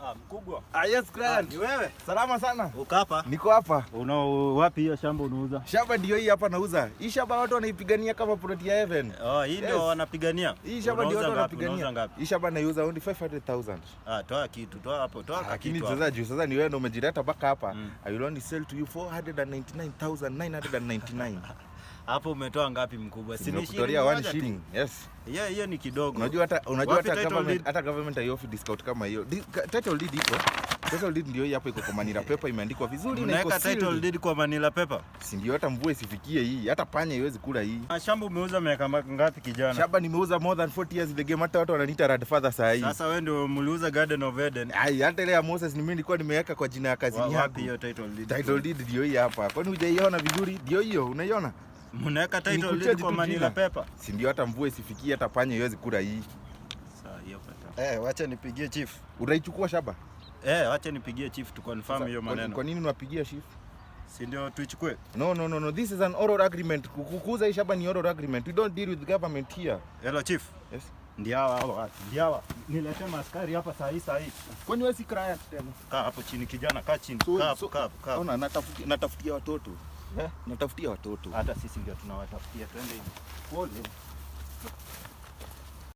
Ah, mkubwa. Ah, yes, client. Ni wewe? Salama sana. Uko hapa? Niko hapa. Una wapi hiyo shamba unauza? Shamba ndio hii hapa nauza. Hii shamba watu wanaipigania kama plot ya heaven. Oh, hii ndio Yes. wanapigania. Hii shamba ndio Unauza watu ngapi? wanapigania. Unauza ngapi? Hii shamba naiuza only 500,000. Ah, toa kitu, toa hapo, toa Lakini kitu hapo. sasa juu sasa ni wewe ndio umejileta mpaka hapa. I will only sell to you 499,999. Hapo umetoa ngapi, mkubwa? Si ni Nimekutolea shilingi 1 moja tu. shilling. Yes. Hiyo hiyo ni kidogo. Unajua Wapi hata title government deed? Hata government haiofi discount kama hiyo. Title deed iko. Title deed ndio hii hapo, iko kwa manila paper, imeandikwa vizuri na iko Unaweka title sealed. deed kwa manila paper? Si ndio hata mvua isifikie hii, hata panya iwezi kula hii. Ah, shamba umeuza miaka ngapi, kijana? Shamba nimeuza more than 40 years in the game, hata watu wananiita Godfather saa hii. Sasa wewe ndio mliuza Garden of Eden. Ai, hata ile ya Moses ni mimi nilikuwa nimeweka kwa jina ya kazini Wapi yangu. hiyo title deed? Title deed ndio hii hapa. Kwani hujaiona vizuri? Ndio hiyo, unaiona? Mnaweka Ni title kuchange deed kwa tu manila jina. paper? Si ndio hata mvua isifikie, hata panya iwezi kula hii. Sawa, hiyo pata. Eh, wacha nipigie chief. Utaichukua shamba? Eh, wacha nipigie chief tu confirm hiyo maneno. Kwa nini unapigia chief? Si ndio tuichukue? No, no, no, no. This is an oral agreement. Kukuza hii shamba ni oral agreement. We don't deal with government here. Hello, chief. Yes. Ndio hawa hawa watu. Ndio hawa. Nilete maskari hapa saa hii saa hii. Kwani wewe si client tena? Kaa hapo chini, kijana, kaa chini. Kaa hapo, kaa hapo, kaa hapo. Ona, natafutia watoto. Eh? Natafutia watoto. Hata sisi ndio tunawatafutia. Twende hivi. Pole.